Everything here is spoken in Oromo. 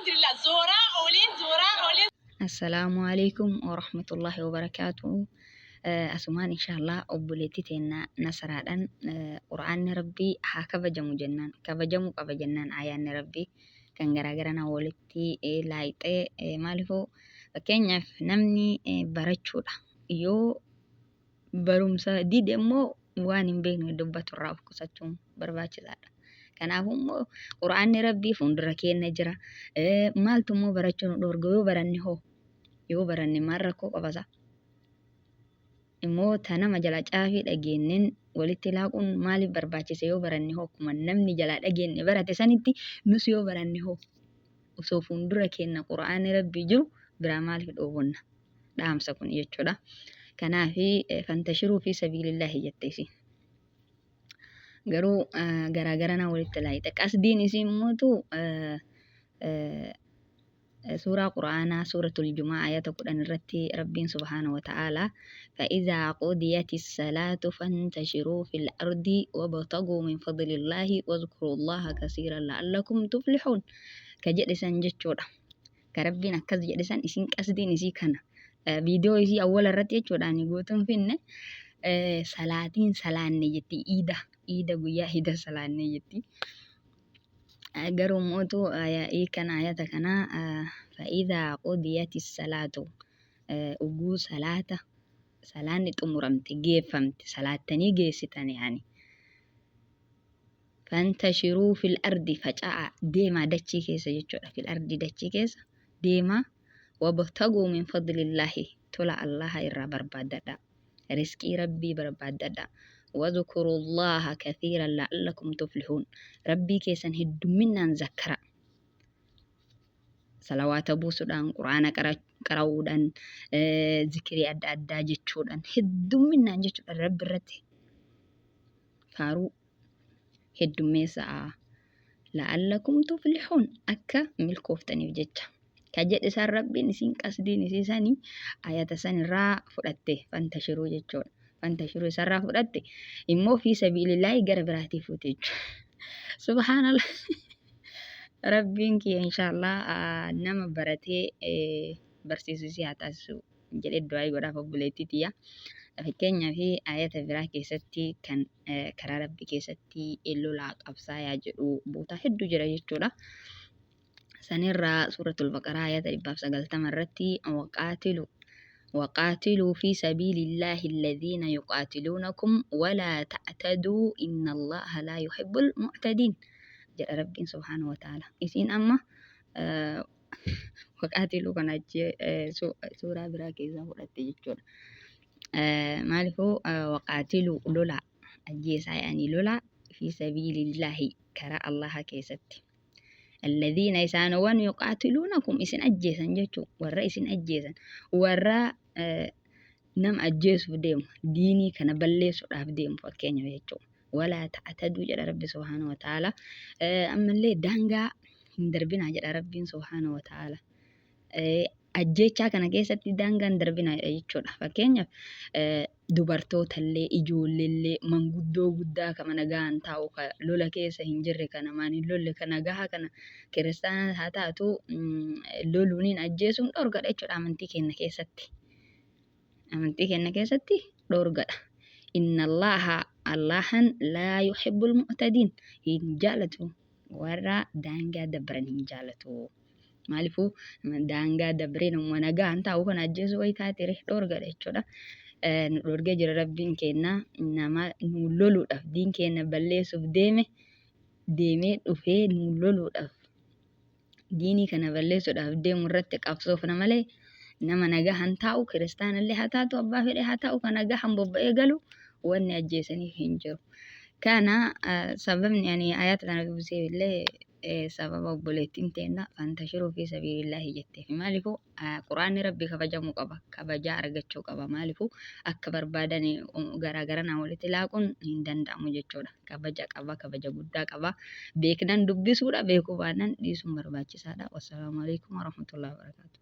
Alhamdulillah, zooraa oolee zooraa oolee. Assalaamu alaikum warahmatullahi wabarakaatuh. Asumaan inshaallah obboleettii teenna Nasraadhaan Qur'aanni Rabbii haa kabajamu jennaan, kabajamuu qaba jennaan. Ayaanni Rabbii kan garaagaranaa walitti laayixee maaliifuu, fakkeenyaaf namni barachuudha yoo barumsa dide immoo waan hin beekne dubbatu irraa of qusachuun barbaachisaadha. Kanaafuu immoo Qur'aanni Rabbii fuuldura keenya jira. Maaltu immoo barachuu nu dhoorga? Yoo baranne hoo? Yoo baranne maal rakkoo qabasa? Immoo ta nama jala caafii dhageenneen walitti laaquun maaliif barbaachise? Yoo baranne hoo, akkuma namni jalaa dhageenne barate sanitti nus yoo baranne hoo? Osoo fuuldura keenya Qur'aanni Rabbii jiru biraa maaliif dhoowwanna? Dhaamsa kun jechuudha. Kanaafi fantashiruu fi sabiilillaahi jette isiin. Garuu garaagaranaa walitti laayita. Qasdiin isii immootu suuraa Qur'aanaa suuratul Jumaa ayata 10 irratti Rabbiin subhaana wa ta'aalaa fa'izaa qudiyati salaatu fantashiruu fil ardi wabtaguu min fadlillaahi wazkurullaha kasiiran la'allakum tuflixuun ka jedhe san jechuudha. Ka Rabbiin akkas jedhe san isin qasdiin isii kana. Viidiyoo isii awwala irratti jechuudha, ani guutuun finne, salaatiin salaanne jetti, iida guyyaa iida salaanne jetti. Garuu mootu hiikan ayata kanaa fa'idhaa qudiyati salaatu, uguu salaata salaanni xumuramte, geeffamte, salaattanii geessitan, yaani fantashiruu fil ardi, faca'a deemaa dachii keessa jechuudha. Fil ardi, dachii keessa deemaa, wabtaguu min fadlillaahi, tola Allaha irraa barbaaddadha, risqii Rabbii barbaaddadha, wadhkurullaha kathiiran la'allakum tuflihuun, Rabbii keessan heddumminaan zakkara, salawaata buusuudhaan, Qur'aana qara'uudhaan, zikirii adda addaa jechuudhaan, heddumminaan jechuudha, Rabbi irratti faaruu heddummeessa'a, la'allakum tuflihuun, akka milkooftaniif jecha ka jedhe isaan Rabbiin isin qasdiin isii sanii ayata san irraa fudhatte fantashiruu jechuudha. Fantashiruu isarraa fudhatte immoo fi sabiilillaahi gara biraatii fuute jechuudha. Subhaanallah. Rabbiin kiyya inshaallah nama baratee barsiisu isii haa taasisu jedhee du'aa godhaaf obboleettii tiyya. Fakkeenyaaf ayata biraa keessatti kan karaa Rabbii keessatti lolaa qabsaayaa jedhu bootaa hedduu jira jechuudha. Sanirraa suuratul Baqaraa ayata 190 irratti waqaatilu waqaatiluu fi sabiilillaahi alladhiina yuqaatiluunakum walaa ta'taduu inna Allaha laa yuhibbul mu'tadiin jedha Rabbiin subhaanahu wa ta'ala. Isiin amma waqaatiluu kana achi suuraa biraa keessaa fudhatte jechuudha. Maaliifuu waqaatiluu lolaa ajjeesaa, yaanii lolaa, fi sabiilillaahi, karaa Allaha keessatti. Alladhiina, isaanowwan, yuqaatiluunakum, isin ajjeesan jechuu, warra isin ajjeesan, warra nama ajjeesuuf deemu, diinii kana balleessuudhaaf deemu fakkeenyaaf jechuu. Walaa ta'taduu jedha Rabbi subhaanahu wa ta'ala. Ammallee daangaa hin darbinaa jedha Rabbiin subhaanahu wa ta'ala. Ajjeechaa kana keessatti daangaa hin darbinaa jechuudha. Fakkeenyaaf dubartootallee, ijoolleellee, manguddoo guddaa ka mana gahaan taa'u, ka lola keessa hin jirre, ka namaan hin lolle, ka nagahaa kana, kiristaana haa taatu, loluuniin ajjeesuun dhorgadha jechuudha amantii keenya keessatti. Amantii keenya keessatti dhorgadha. Inna Allaha, Allahan, laa yuhibbul mu'tadiin, hin jaalatu, warra daangaa dabran hin jaalatu. Maaliifuu daangaa dabree nama nagaan taa'u kana ajjeesuu wayi taate dhorgadha jechuudha. Nu dhorgee jira Rabbiin keenya. Nama nu loluudhaaf, diin keenya balleessuuf deeme, deemee dhufee nu loluudhaaf, diinii kana balleessuudhaaf deemu irratti qabsoofna malee, nama nagahan taa'u, kiristaanallee haa taatu, abbaa fedhe haa ta'u, kan nagahan bobba'ee galu wanni ajjeesaniif hin jiru. Kana sababni ani ayata tana dubbiseef illee sababa obboleettiin teenna fantashiruu fi sabiilillaahi jetteef. Maaliifuu Quraanni Rabbii kabajamuu qaba, kabajaa argachuu qaba. Maaliifuu akka barbaadan garaagaranaa walitti laaquun hin danda'amu jechuudha. Kabaja qaba, kabaja guddaa qaba. Beeknan dubbisuudha, beekuu baannaan dhiisuun barbaachisaadha. Wassalaamu alaikum warahmatullahi wabarakatuh.